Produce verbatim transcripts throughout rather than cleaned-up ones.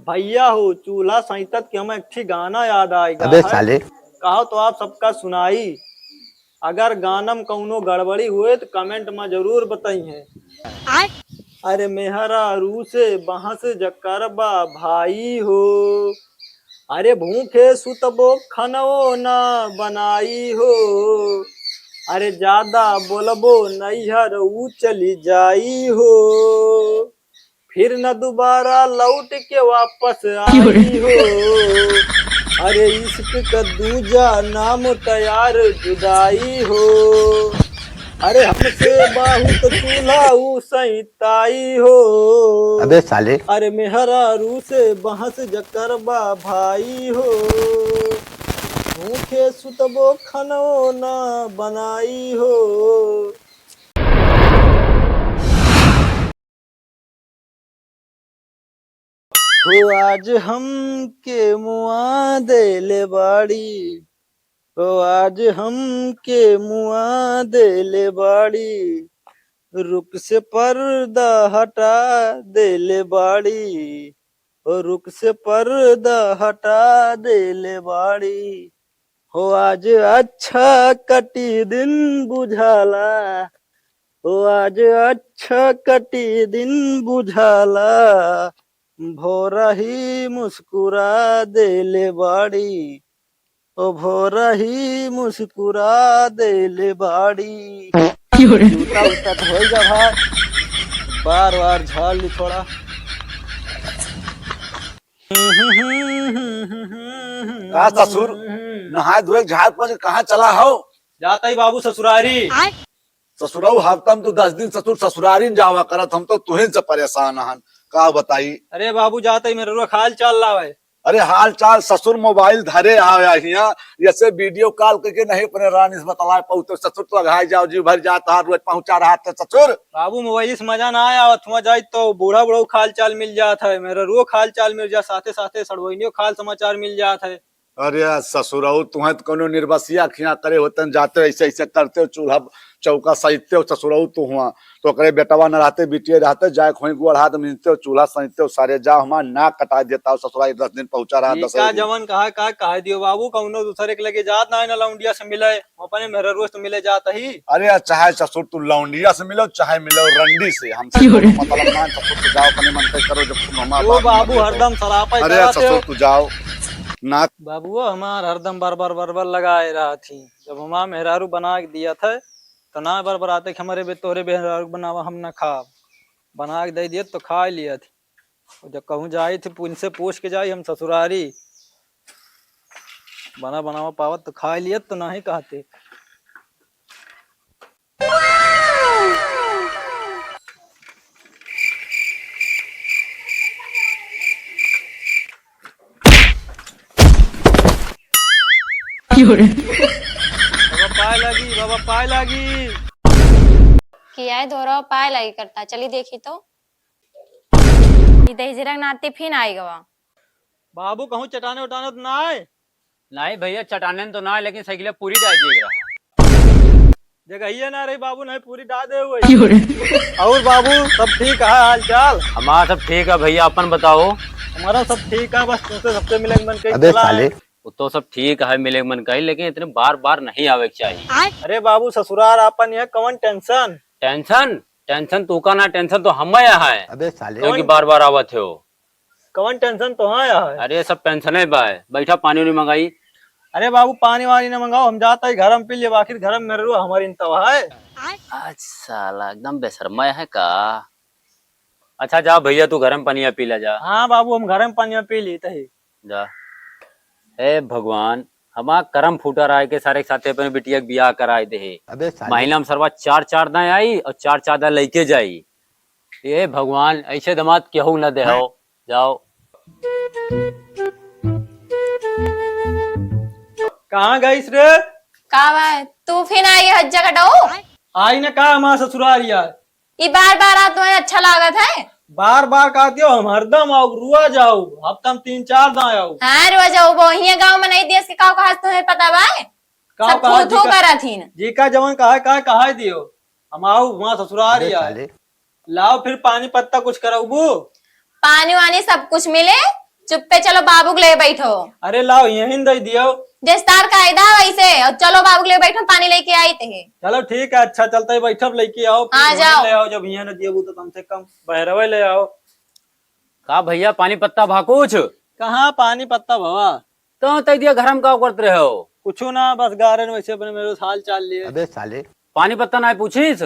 भइया हो, चूल्हा सैंतत के हमें एक ठी गाना याद आइगा अबे है। साले। कहो तो आप सबका सुनाई। अगर गानम कउनो गड़बड़ी होए तो comment मा जरूर बताइहैं। आय। अरे मेहरारू से बहस जकर बा भाई हो, अरे भूखे सुतबो खनवो ना बनाई हो, अरे ज्यादा बोलबो नैहर ऊ चली जाई हो। फिर न दोबारा लौट के वापस आई हो। अरे इश्क का दूजा नाम तैयार जुदाई हो। अरे हमसे बहुत चूल्हा ऊ सैताई हो। अबे साले। अरे मेहरारू से बहस जकर बा भाई हो। भूखे सुतबो खनो ना बनाई हो। हो आज हमके मुआ देले बाड़ी, हो आज हमके मुआ देले बाड़ी, रुख से पर्दा हटा देले बाड़ी, हो रुख से पर्दा हटा देले बाड़ी। हो आज अच्छा कटी दिन बुझाला, हो आज अच्छा कटी दिन बुझाला, भोरही मुस्कुरा देले बाड़ी, ओ भोरही मुस्कुरा देले बाड़ी। क्यों रे? जूता उता धोई जा भाई, बार बार झाड़ ली थोड़ा। का ससुर, नहाए धोए झाड़ पोंछ कहाँ चला हो? जाता ही बाबू ससुरारी। ससुरऊ हरदम तू दस दिन ससुर ससुरारी न जावा करत, हम तो तुहिन से परेशान हन, का बताई? अरे बाबू जाता ही मेहररुआ का हाल चाल लावे। अरे हाल चाल ससुर मोबाइल धरे आया हिया, जैसे video call करके नहीं अपने रानी से बतलाए पाऊ तो ससुर तो अघाई जाओ जी भर जाता है, रोज पहुंचा रहा था ससुर। बाबू मोबाइल से मजा ना आया, वहाँ जाई तो बूढ़ा बूढ़ा का हाल चाल मिल जात है, मेहररुआ का हाल चाल मिल जात, साथे साथे सड़वइनियो का हाल समाचार मिल जात है। अरे ससुरऊ, तुहें तो कौनो निर्बसिया खिया करे होतन, जाते ऐसे ऐसे करते हो, चूल्हा चौका सहिते हो ससुरऊ तू हुआ, तो ओकरे बेटवा न रहते, बिटिये रहते, जाए खोई गोड़ हाथ मिलते हो, चूल्हा सहिते हो, सारे जा हमार नाक कटा देता हो ससुरा, दस दिन पहुंचा रहा, ई दस का दिन। जवन कहा का कहा दियो बाबू, कौनो दूसरे के लगे जात ना है ना लौंडिया से मिले, अपने मेहररुआ से मिले जात ही। अरे चाहे ससुर तू लौंडिया से मिलो, चाहे मिलो रंडी से, हमसे क्यों रे? कौनो मतलब ना है, ससुर तू जाओ, अपने मन से करो, जब तुम हमार ओ बात बाबू, मानते हो। हरदम सरापा ही अरे कराते ससुर हो। तू जाओ ना। बाबुओ हमार हरदम बरबर बरबर लगाए रहत ही। जब हमार मेहरारू बना के दियत है, तो ना बरबराते कि हमरे बे-, तोहरे मेहरारू बनावा, हम ना खाब। बना के दे दियत तो खा लियत ही। और जब कहूँ जाई थी, इनसे पूछ के जाई हम ससुरारी। बना बनावा पावत तो खा लियत तो नाही कहते। बाबा पाए लागी, बाबा पाए लागी। किया है धोरा पाए लागी करता, चली देखी तो। ई दहिजरा के नाती फिन आई गवा। बाबू कहूँ चटाने उटाने तो ना आए? नहीं भैया, चटाने तो ना आए, लेकिन साइकिल पूरी डाल दिए रहा। जगहिया ना रही बाबू, नहीं पूरी डाल दे हुए। क्यों रे? और बाबू सब ठीक है, हाल चाल? हमारा सब ठीक है भैया, अपन बताओ। हमारा सब ठीक है, बस तुमसे सबसे मिले के मन कही अबे चला साले। है। वो तो सब ठीक है, मिले के मन कही, लेकिन इतने बार बार नहीं आवे के चाहिए। अरे बाबू ससुरार आपन, यह कौन tension? Tension? Tension तू का ना, tension तो हम यहाँ है। अबे साले। जो कि बार बार आवत हो। कौन tension तो हाँ यार? अरे सब tension है बा। बैठा पानी वानी मंगाई। अरे बाबू पानी वानी ना मंगाओ, हम जाता ही घर में पी लिए, आखिर घर में मेहररुआ हमारी इंतवा है। आज साला एकदम बेशर्मा है का? अच्छा जा भैया तू घर में पनिया पी ला जा। हाँ बाबू हम घर में पनिया पी ली तही। जा। हे भगवान, हमार करम फूटा रहा है कि सारे के साथे अपने बिटिया के बियाह कराए दे। अबे साले। महीना में सरवा चार चार दाएं आई और चार चार दाएं लेके जाई। हे भगवान, ऐसे दामाद केहू न दे हो। जाओ। कहाँ गईस रे? का बा? तू फिर आई हज जगह डो? आई न का हमार ससुराल यार। ई बार बार आ तुम्हें अच्छा लागत है? बार बार का दियो, हम हरदम आओ, रुआ जाओ, हफ्ता में तीन चार दाएं आओ। हाँ, रुआ जाओ, वो हियां गाँव में नहीं देश के काव कहा तुम्हें पता बा? काव सब कहा थू थू जी का, करा थीन। जी का जवन कहा, कहा, कहा दियो, हम आओ वहाँ ससुराल अरे यार। साले। लाओ फिर पानी पत्ता कुछ करबू? पानी वानी सब कुछ मिले, चुप्पे चलो, बाबू के ले बैठो। अरे लाओ, यहीं दे दियो। जैसे तार कायदा वैसे, और चलो बाबू के ले बैठो, पानी लेके आई ते। चलो ठीक है, अच्छा चलता है, बैठब, लेके आओ, फिर हाँ, वहीं जाओ। ले आओ, जब यहाँ न दियो तो कम से कम बहरवे ले आओ। का भैया, पानी पत्ता भा कुछ? कहाँ पानी पत्ता भवा? तो तै दिया घर में का करत रहे हो? कुछ ना, बस गारन वैसे अपने मेरे हाल चाल लिए। अबे साले। पानी पत्ता ना पूछिस?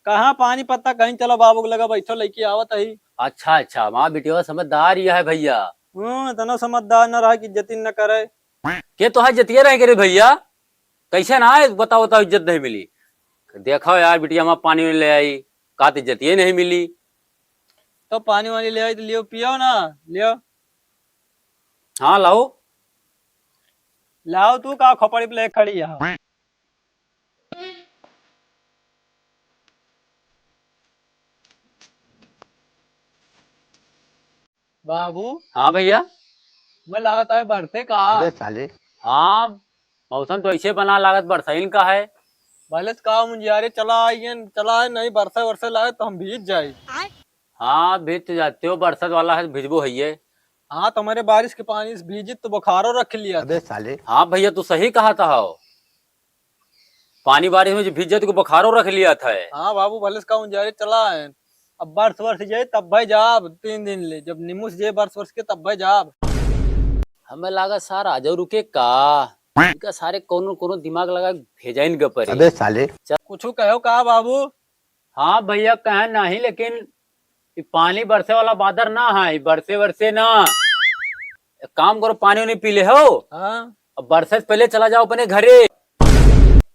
कहाँ पानी पत्ता, कहीं चलो बाबू के लगा बैठो, लेके आवत ही। अच्छा, अच्छा, हमार बिटिया समझदार ही है भैया। हम्म, इतना समझदार न रहा कि इज्जतिन न करे। के तो है इज्जतिया रह गए रे भैया, कैसे ना है, बताओ, बताओ, इज्जत नहीं मिली। देखो यार, बिटिया हमार पानी नहीं ले आई, का तो इज्जतिया नहीं मिली। तो पानी वानी ले आई तो लियो, पियो ना, लियो। हाँ, लाओ। लाओ, तू का खोपड़ी पे ले खड़ी है? बाबू। हाँ भैया। मैं लागत है बरसे का। अबे साले। हाँ, मौसम तो ऐसे बना लागत बरसाइन का है। भले से का मुंजियारे चला आइए, चला आए, नहीं बरसे वरसे लागे तो हम भीज जाए। हाँ, भीज तो जाते हो, बरसात वाला है, भिजबो है ये। हाँ, तो हमारे बारिश के पानी से भीजित तो बुखारो रख लिया। अबे साले। हाँ भैया, तू सही कहा था हो। पानी बारिश में जो भीज जाए तो बुखारो रख लिया था। हाँ बाबू, भले से का उंजारे चला है। अब बरस बरस जाए तब भाई जाब तीन दिन ले, जब निमुस जाए बरस बरस के तब भाई जाब। हमें लागा सार आजो रुके का, इनका सारे कोनो कोनो दिमाग लगा भेजा इनके पर। अबे साले। चल। कुछ कहो का बाबू? हाँ भैया, कहे नहीं, लेकिन ई पानी बरसे वाला बादर ना है, ई बरसे बरसे ना। एक काम करो, पानी उनी पी ले हो। हाँ। अब बरसे से पहले चला जाओ अपने घरे।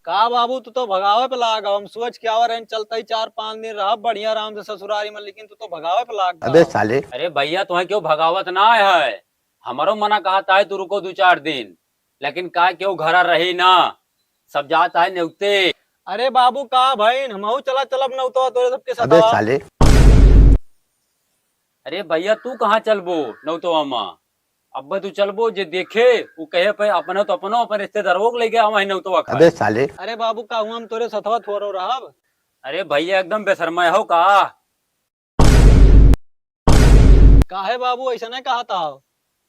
का बाबू, तू तो भगावे पे लाग। हम सोच के आवा रहन, चलता ही चार पाँच दिन रहा बढ़िया आराम से ससुरारी में, लेकिन तू तो भगावे पे लाग। अबे साले। अरे भैया, तुम्हें क्यों भगावत ना है, हमारो मना कहत है तू रुको दो चार दिन, लेकिन का क्यों घरा रही ना, सब जात है नेवते। अरे बाबू, का भइन, हमहू चला चलब नौतवा तोरे सबके अबे सतावा। साले। अरे भैया, तू कहाँ चलबो नौतवा मा? अब्बे तू चलबो, जे देखे, उ कहे पे अपने तो अपनो, अपन रिश्तेदारों को लेके आवा है नौतवा खाए। अबे साले। अरे बाबू, का हुआ हम तोरे सथवा थोरो रहब? अरे भैया, एकदम बेशर्मा हो का? काहे बाबू, ऐसा नहीं कहा था?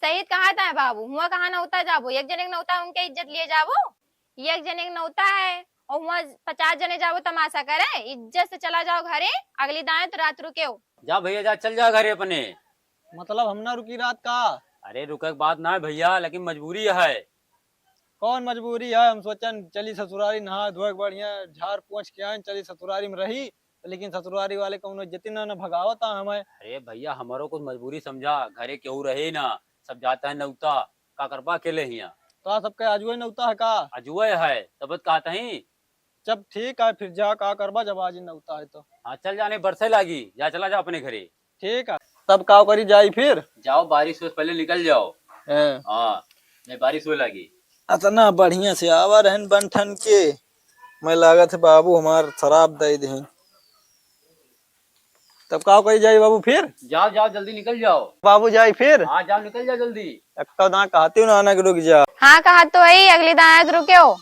सही कहा था बाबू, हुआ कहाँ नौता जाबो, एक जने के नौता उनके इज्जत लिए जाबो, एक जने के नौता है और हुआ पचास जने जाबो तमाशा करे, इज्जत से चला जाओ घरे, अगली दाएं तो रात रुके हो। जा भैया जा, चल जा घरे अपने। मतलब हम ना रुकी रात का? अरे रुके के बात ना है भैया, लेकिन मजबूरी है। कौन मजबूरी है? हम सोचन चली ससुरारी नहा धोए के बढ़िया झाड़ पोंछ के आए, चली ससुरारी में रही, लेकिन ससुरारी वाले कौनो इज्जत ना, ना भगावत आ हमें। अरे भैया, हमारो कुछ मजबूरी समझा, घरे केहू रहे ना, सब जाता है नौता, का करबा अकेले हिया। तो आ सबके आजुए नौता है का? आजुए है, तब तो कहता ही। जब ठीक है, फिर जा, का करबा जब आज ही नौता है तो। हाँ, चल जाने, बरसे लागी, जा, चला जा अपने घरे। ठीक है, तब का करी जाई फिर? जाओ, बारिश हो पहले निकल जाओ। हैं। हाँ, नहीं बारिश हो लागी। अतना बढ़िया से आवा रहन बन ठन के, मैं लागत है बाबू हमार शराब दे दे। तब का करी जाई बाबू फिर? जाओ, जाओ, जल्दी निकल जाओ। बाबू जाई फिर? हाँ, जाओ, निकल जाओ जल्दी। एक तो ना कहती हूँ ना, ना कि रुक जा। हाँ, कहा तो है, अगली दायत रुके हो।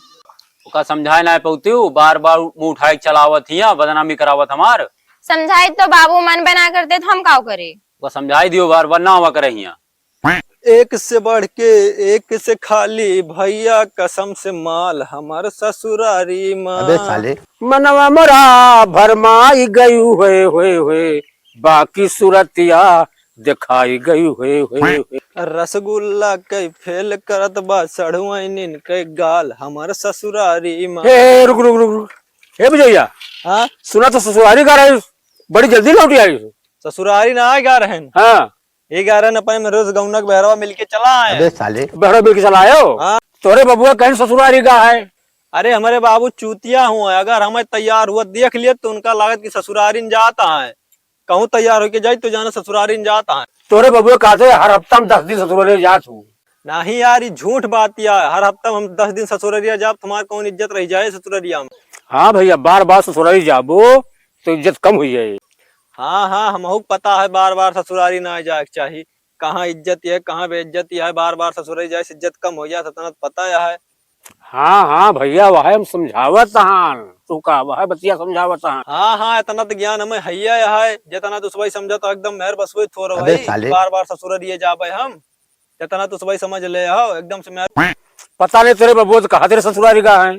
ओका समझाए ना पौती हूँ, बार बार मुंह उठाए के चलावत हिया, बदनामी करावत हमार। समझाई तो बाबू मन बना करते तो हम काव करे? ओका समझाई दियो, बार बार ना आवा करे हिया। एक से बढ़ के एक से खाली, भैया कसम से माल हमार ससुरारी माँ। अबे साले। मनवा मोरा भरमाई गयू होए, होए, होए, बाकी सूरतिया दिखाई गयू होए, होए, होए। रसगुल्ला के फेल करत बा सढ़ुआइनिन के गाल हमार ससुरारी माँ। ए, ए, रुक, रुक, रुक, रुक। ए, बिजैया। हाँ? सुना तो ससुरारी गा रहे, बड़ी जल्दी लौट आई। ससुरारी ना आए गा रहन। हाँ। ये गा रहन अपन में रोज गौना के बहरवा मिलके चला आए। अबे साले। बहरवा मिलके चला आयो? हाँ। तोरे बबुआ कहीं ससुरारी गा है? अरे हमारे बाबू चूतिया हुआ है, अगर हमें तैयार हुआ देख लिए तो उनका लागत कि ससुरारी न जाता है। कहूँ तैयार होके जाई तो जाना ससुरारी न जाता है। तोरे बबुआ कहते हर हफ्ता में दस दिन ससुरारी जात हूँ। नहीं यार, ये झूठ बात या है। हर हफ्ता हम दस दिन ससुररिया जाब, तुम्हार कौन इज्जत रह जाए ससुररिया में? हाँ भैया, बार बार ससुरारी जाबो तो इज्जत कम हुई जाए। हाँ, हाँ, हमहू के पता है, बार बार ससुरारी ना जाए के चाही। कहाँ इज्जत है, कहाँ बेइज्जती है, बार बार ससुरारी जाए से इज्जत कम हो जाए, सतना तो पता है। हाँ, हाँ भैया, वह हम समझावत हन, तू का वह बतिया समझावत हन। हाँ, हाँ, इतना तो ज्ञान हमें हैया है, जितना तो सुबह समझा तो एकदम मेहर बस वही थोड़ा अबे भाई, साले। बार बार ससुरारी जाबे हम। इतना तो सबही समझ ले हो, एकदम से मैं पता नहीं तेरे बबुआ तो कहा तेरे ससुरारी का है।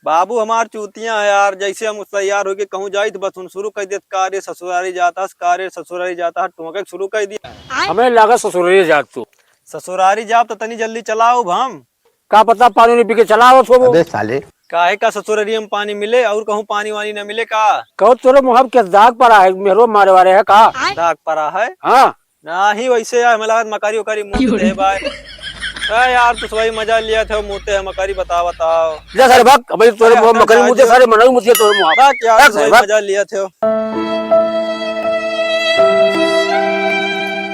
बाबू हमार चूतिया है यार, जैसे हम तैयार होके कहूँ जाइत बस उन शुरू कर देत, "का रे ससुरारी जाता है, का रे ससुरारी जाता है," टोंके शुरू कर दिया। हमें लगा ससुरारी जात तू। ससुरारी जाब तो तनी जल्दी चलाओ हम। का पता पानी नहीं पी के चला आवत होबो। अबे साले। काहे का ससुररिया में पानी मिले और कहूँ पानी वानी न मिले का? कहो तोरे मुँह के दाग पड़ा है, मेहरो मारे वाले है का? दाग पड़ा है? हाँ। नाही वैसे यार, हमें लागत मकारी उकारी मुँह दे बाय। ए यार, तू सबही मजा लिया थे, मुँहते है मकारी, बताओ, बताओ। जा सारे भाग, अबे तोरे अरे मुँह हटा मकारी जा मुँह दे, जो। सारे मनई मुँह दे तोरे मुँह। बात यार, भाग तू सारे सबही भाग। मजा लिया थे।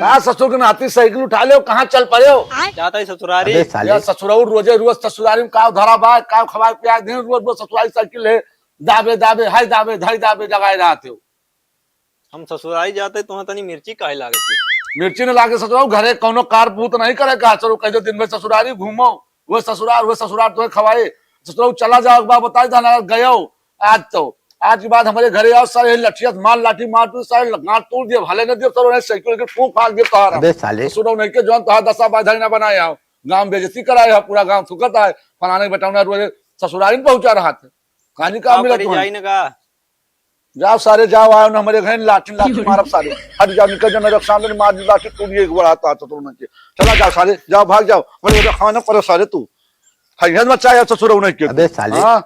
का ससुर के नाती साइकिल उठा ले, कहाँ चल पड़े हो? जाता ही ससुरारी। अबे साले। यार ससुराउर रोजे रोज ससुरारी में का धरा बा, का खवाए पियाए दिन रोज रोज ससुरारी साइकिल है, दाबे दाबे, हाय दाबे, धाई दाबे जगाए रहते हो। हम ससुरारी जाते तो वहाँ तनी मिर्ची काहे लागत है? मिर्ची न लागे ससुराऊ, घरे कौनो कार पूत नहीं करे का, चलो कह दो दिन भर ससुरारी घूमो, वो ससुरार, वो ससुरार तुम्हें खवाए, ससुराऊ चला जाओ, एक बार बताई था ना, गयो, आज तो, आज के बाद हमारे घरे आओ, सारे लठिया से मार, लाठी मार, तू सारे गांठ तोड़ दिए, भले न दिए, सर उन्हें साइकिल के फूंक फाक दिए तोहार हम। अबे साले। ससुराऊ नहीं के जौन तोहार दशा बाधा ही ना बनाए आओ, गांव बेइज्जती कराए हो, पूरा गांव थूकत है, फलाने के बेटा उन्हें रोज ससुरारी में पहुंचा रहा था, कहानी का का मिला करी तुम्हें? जाई न का? जाओ सारे, जाओ, आओ ना हमारे घर, लाठी, लाठी मारब सारे। हट जाओ, निकल जाओ, मेरे सामने मार दी लाठी, तोड़िए एक बड़ा हाथ, हाथ तोड़ना चाहिए। चला जाओ सारे, जाओ, भाग जाओ, हमारे घर खाना पड़े सारे तू। खैहन मचा यार ससुर उन्हें के। अबे साले। हाँ?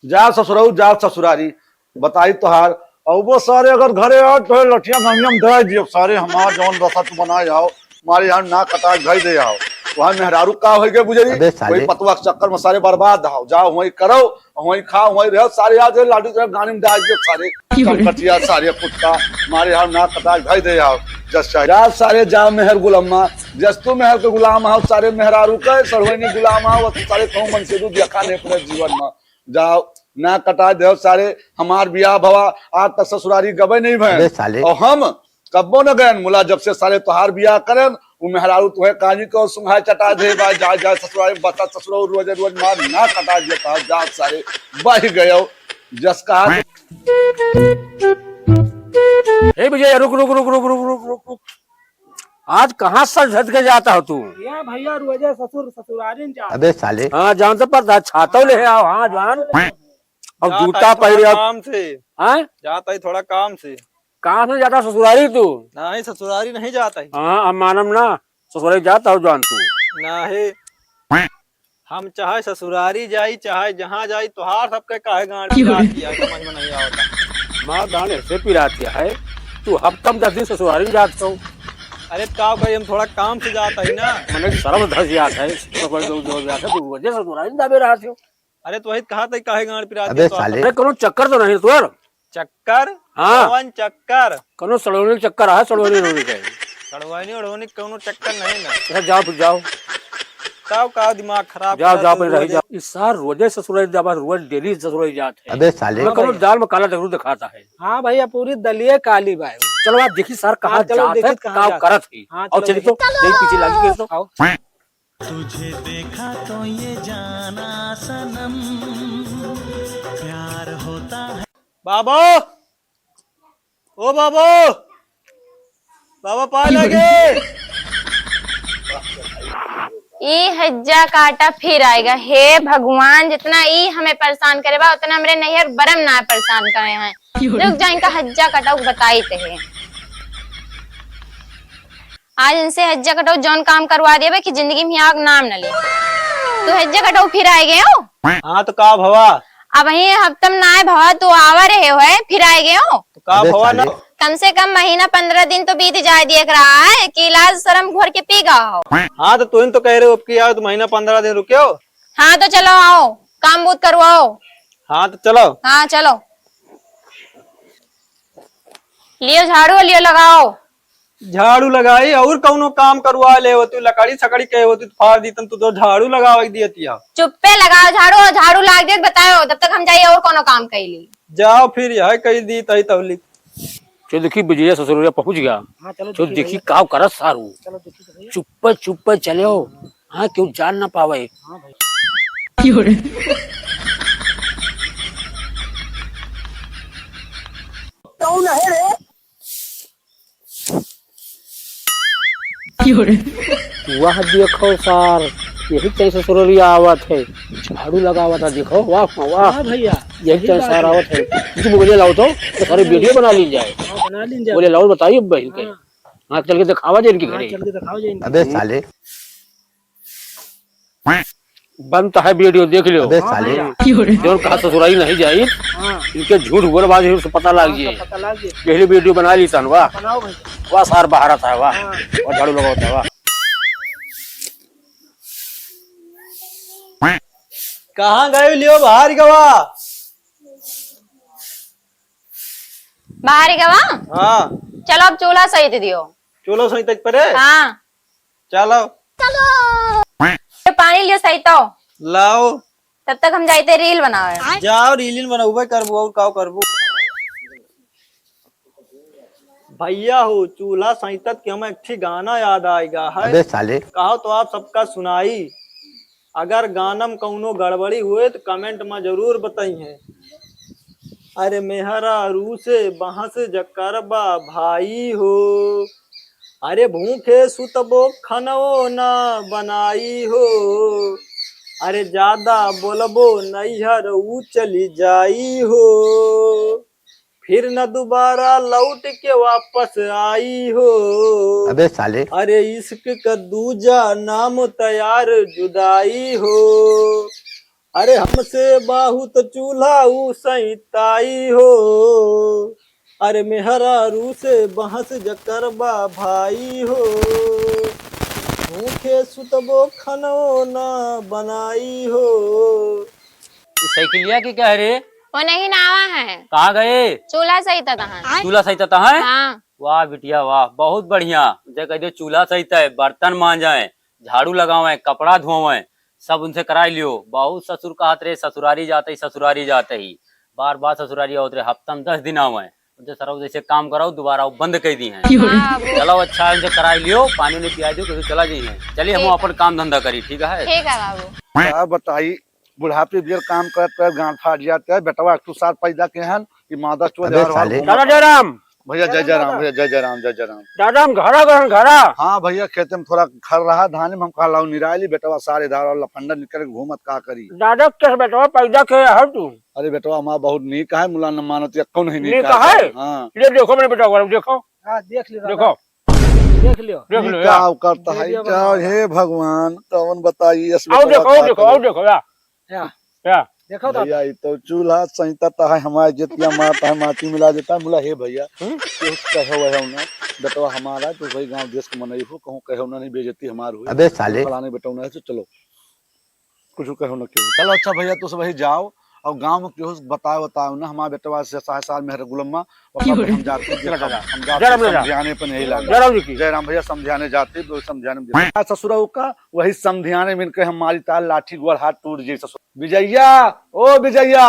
जाओ ससुरऊ, जाओ ससुरारी, बताई तोहार। और वो सारे अगर घरे आओ तो लठिया घंगिया में दे दियो सारे, हमार जौन रसा तू बनाए आओ। मारे यहाँ ना कटा गई दे आओ। वहाँ मेहरारू का होई के बुझे अबे साले। वही पतवा के चक्कर में सारे बर्बाद हो जाओ, वहीं करो, वहीं खाओ, वहीं रहो, सारे आज लाडू तेरा गाने में डाल दियो सारे। क्यों रे? कटिया सारे कुत्ता, मारे यहाँ ना कटा गई दे आओ। जस चाहे जा सारे जा मेहर गुलामा, जस तू मेहर के गुलाम हो, सारे मेहरारू के सड़वैनी गुलाम हो, वो सारे कहूँ मन से दूध या खाने अपने जीवन में। जाओ, ना कटा देव सारे, हमार बियाह भवा, आज तक ससुरारी गबे नहीं भए। अबे साले। और हम कब्बो न गयन मुला, जब से सारे तोहार बियाह करन, उ मेहरारू तुहे कानी को सुंघाए चटा दे बा, जा, जा ससुरारी बता ससुरारी रोज, रोज मार ना कटा देता, जा सारे बह गयो, जस कहा। ए विजय, रुक, रुक, रुक। आज कहाँ सज धज के जाता हो तू? या भैया, रोजे ससुर ससुरारी में जा। अबे साले। हाँ, जान तो पड़ता है, छातो ले आओ, हाँ, जान। अब जाता जूता ही थोड़ा पहरे आओ। काम से। हाँ? जाता ही थोड़ा काम से। काम से जाता ससुरारी तू? नहीं, ससुरारी नहीं जाता ही। हाँ, अब मानम ना, ससुरारी जाता हो जान तू। नहीं। हम चाहे ससुरारी जाई, चाहे जहाँ जाई, तोहार सबके काहे गांड पिरात है, समझ में नहीं आवता। मार गांड ऐसे पिरात है, तू हफ्ता में दस दिन ससुरारी में जात हो। अरे, का करी, हम थोड़ा काम से जाता ही ना। मने शर्म धस जात है, ससुरारी जात है, तू रोजे ससुरारी में दबे रहत हो। अरे, तो वही कहा था, काहे गांड पिरात अबे है, तो साले। अरे, कोनो चक्कर तो नहीं तोर? चक्कर? हाँ। कौन चक्कर? कौनो सड़वनी चक्कर है, सड़वनी रोनी के। सड़वनी ओढ़वनी कौनो चक्कर नहीं ना। अच्छा, जाओ फिर जाओ। का, का दिमाग खराब जाओ, करत जाओ, हो फिर रह रोज? जाओ। इस सार रोजे ससुराल जाबा, रोज डेली ससुराल जात है। अबे साले। मैं कौनो हाँ भैया। दाल में काला जरूर दिखाता है। हाँ भैया, पूरी दलिये काली बा। चलो आप देखी सार कहाँ हाँ, चलो जात देखी है, कहाँ का जात है। करत है। हाँ, और चलो चली देखी। तो, यही पीछे लागी फिर तो। आओ। तुझे देखा तो ये जाना सनम प्यार होता है। बाबा, ओ बाबा, बाबा पाए लगे। ई हज्जा काटा फिर आएगा। हे भगवान, जितना ई हमें परेशान करे बा, उतना हमरे नैहर बरम ना परेशान करे हैं। रुक जा, इनका हज्जा कटाऊ बताई ते है। आज इनसे हज्जा कटाऊ जौन काम करवा देबे कि जिंदगी में यहाँ नाम न ले। तू हज्जा कटाऊ फिर आए गए हो? हाँ तो का भवा? अब यही हफ्तम ना आए भवा, तू आवा रहे हो, फिर आए गए हो? तो का अबे भवा ना? साले। कम से कम महीना पन्द्रह दिन तो बीत जाए दिए रहा है कि लाज शर्म घोर के पी गया हो। हाँ तो तुम तो कह रहे हो अब की आओ तो महीना पन्द्रह दिन रुके हो। हाँ तो चलो आओ, काम बूत करवाओ। हाँ तो चलो। हाँ चलो। लियो झाड़ू, लियो लगाओ। झाड़ू लगाई और कौनो काम करवा ले हो तू, लकड़ी सकड़ी के हो तू, फाड़ दी तन तू तो झाड़ू लगावे दिए तिया। चुप्पे लगाओ झाड़ू, और झाड़ू लाग दे बताओ, तब तक हम जाइए और कौनो काम कर ली। जाओ फिर यह कह दी तई तौली। जो देखी विजय ससुरिया पहुंच गया। हाँ, चलो तो देखी देखी भैया। काव करत सारू। चलो देखी तो भैया। चुप्पे चुप्पे चले हो। हाँ, क्यों जान ना पावे। हाँ भाई। क्यों रे? कौन है रे? क्यों रे? वाह, देखो सार, यही तैं ससुररिया आवत है, झाड़ू लगावत है, देखो, वाह, वाह। हाँ भैया, यही सही तैं बात सार है। आवत है। कुछ बोले लाओ तो, तो सारे वीडियो बना ली जाए। हाँ, बना ली जाए। बोले लाओ, बताइए बहन के। हाँ। हाँ, चल के दिखावा जाए इनके हाँ, घरे। चल के दिखावा जाए इनके अबे घरे। साले। बनता है वीडियो, देख लियो। अबे साले। हाँ, हाँ। जो कहा ससुराई नहीं जाई, हाँ। इनके झूठ बोल बाज से पता लाग हाँ, जाए। सब पता लाग जाए। पहले वीडियो बना ली तन, वाह। बनाओ भाई। वाह, सार बहारत है, वाह। हाँ। और झाड़ू लगावत है, वाह। कहाँ गए लियो बाहर गवा? बाहर गवा? हाँ। चलो, अब चूल्हा सहित दियो। चूल्हा सहित परे? हाँ। चलो। ये पानी लियो सहित। लाओ। तब तक हम जाइते रील बनावे। जाओ, रीलिन बनउबे करबू, और का करबू? भैया हो, चूल्हा सहितत के हम एक ठे गाना याद आएगा है। अबे साले। कहो तो आप सबका सुनाई। अगर गानम कौनो गड़बड़ी हुए तो कमेंट में जरूर बताई है। अरे मेहरारू से बहस जकर बा भाई हो, अरे भूखे सुतबो खनवो ना बनाई हो, अरे ज्यादा बोलबो नैहर ऊ चली जाई हो, फिर न दोबारा लौट के वापस आई हो। अबे साले। अरे इश्क का दूजा नाम तैयार जुदाई हो, अरे हमसे बहुत चूल्हा ऊ सैताई हो, अरे मेहरारू से बहस जकर बा भाई हो, भूखे सुतबो खनवो ना बनाई हो। ई साइकिलिया के क्या है रे? वो नहीं ना आवा है। कहाँ गए? चूल्हा सहितत है। चूल्हा सहितत है? हाँ। वाह बिटिया वाह, बहुत बढ़िया। उनसे कह दियो चूल्हा सहितै, बर्तन मांजै, झाड़ू लगावै, कपड़ा धोवै, सब उनसे कराई लियो। बहुत ससुर कहत रहे ससुरारी जात ही, ससुरारी जात ही, बार बार ससुरारी आवत रहे, हफ्ता में दस दिन आवै। उनसे सरऊ जैसे काम कराओ, दोबारा वो बंद कर दी हैं। हाँ, बाबू। चलो अच्छा, उनसे कराई लियो, पानी उनी पिया दियो, कुछ चला जाई हैं। चलिए हम ठीक। अपन काम धंधा करी, ठीक है? ठीक है बाबू। का बताई, बुढ़ापे बेर काम करत करत गांठ फाट जात है। बेटवा एक ठो सार पैदा के हन, ई मादा चोद अबे हर हर साले। घूमत दादा है। जयराम। भैया जय जय राम, भैया जय जय राम, जय जय राम। दादा हम घरा गए हैं, घरा। हाँ भैया, खेते में थोड़ा खर रहा धान में, हम कहा लाओ निराई ली, बेटवा सारे धार और लफंडा निकल के घूमत का करी। दादा के बेटवा पैदा के है तू? अरे बेटवा हमारा बहुत नीक है, मुला न मानत या कौन है नीक नीक है? है? हाँ। ये देखो मेरे बेटवा, देखो। हाँ, देख लियो दादा। देखो। देख लियो। देख ई लियो, का या। औकात है, वीडियो का, बनाओ। हे भगवान, कौन बताई, इस आओ बेटवा देखो, आओ का देखो, करे? आओ देखो, या। या। या। देखो दादा। भैया, ई तो चूल्हा सहितत है, हमारे जितिया मारता है, माटी मिला देता है, मुला, हे भैया, हम्म? केहू कहे हुए है ना, बेटवा हमारा, तो वही गांव देश के मनई हो, कहूँ कहे ना, नहीं बेइज्जती हमार हुई। अबे साले। फलाने बेटवा ना है, तो चलो। कुछ कहो न केहू। चलो अच्छा भैया, तू सब वही जाओ और गाँव में केहू से बताओ, बताओ ना, हमारे बेटवा से साढ़े साल में है गुलम्मा, ओकरा पे हम जाते हैं, जय राम। हम जाते हैं जय राम। समझाने पे नहीं लगा। जय राम जी की। जय राम भैया, समझाने जाते हैं, तो समझाने में देते हैं। ससुरा का वही समझाने में इनके हम मारी तार लाठी गोड़ हाथ टूट जाए ससुर। विजैया, ओ विजैया।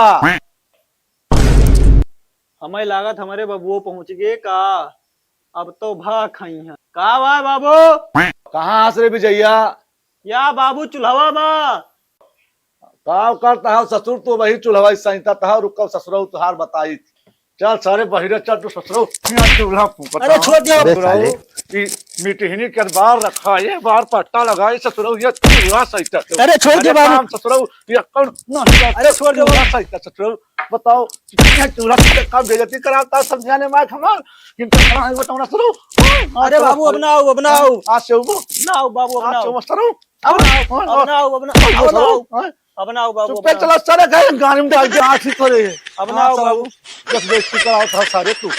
हमें लागत हमारे बबुओ पहुँच गए का, अब तो भा खाई हैं। का बा बाबू? कहाँ हंस रे विजैया? या बाबू चूल्हवा बा। का करता है ससुर, तो वही चूल्हवा सहितत है, रुको ससुरऊ तुहार बताई। चल सारे बहिरे चल, तू ससुरऊ, यहाँ चूल्हा फूंकत अरे है। छोड़ दे। अबे ससुरऊ, साले। ई मिटहिनी के बार रखा, ये बार पट्टा लगा, ये ससुरऊ, ये चूल्हा सहितत है। अरे छोड़ दे अरे बाबू। काम ससुरऊ, ये कौन, नहीं, अरे छोड़ दे चूल्हा बाबू। सहितत ससुरऊ, बताओ, ये चूल्हा सहितत काम बेइज्जती कराता, समझाने में हमार, इनका खाना नहीं बताओ ना ससुरऊ। अरे बाबू, अब ना आओ, अब ना आओ। आज से वो ना आओ बाबू, अब ना आज से आओ। वो ससुरऊ। अब ना आओ, अब ना आओ, अब ना आओ, अब ना आओ। हाँ? अब ना आओ बाबू, चुप्पे अब ना आओ। चला, सारे गए गाड़ी में डाल के आँख ही करे। अब ना आओ हाँ, साला, बाबू। बस बेइज्जती कराओ था सारे तू।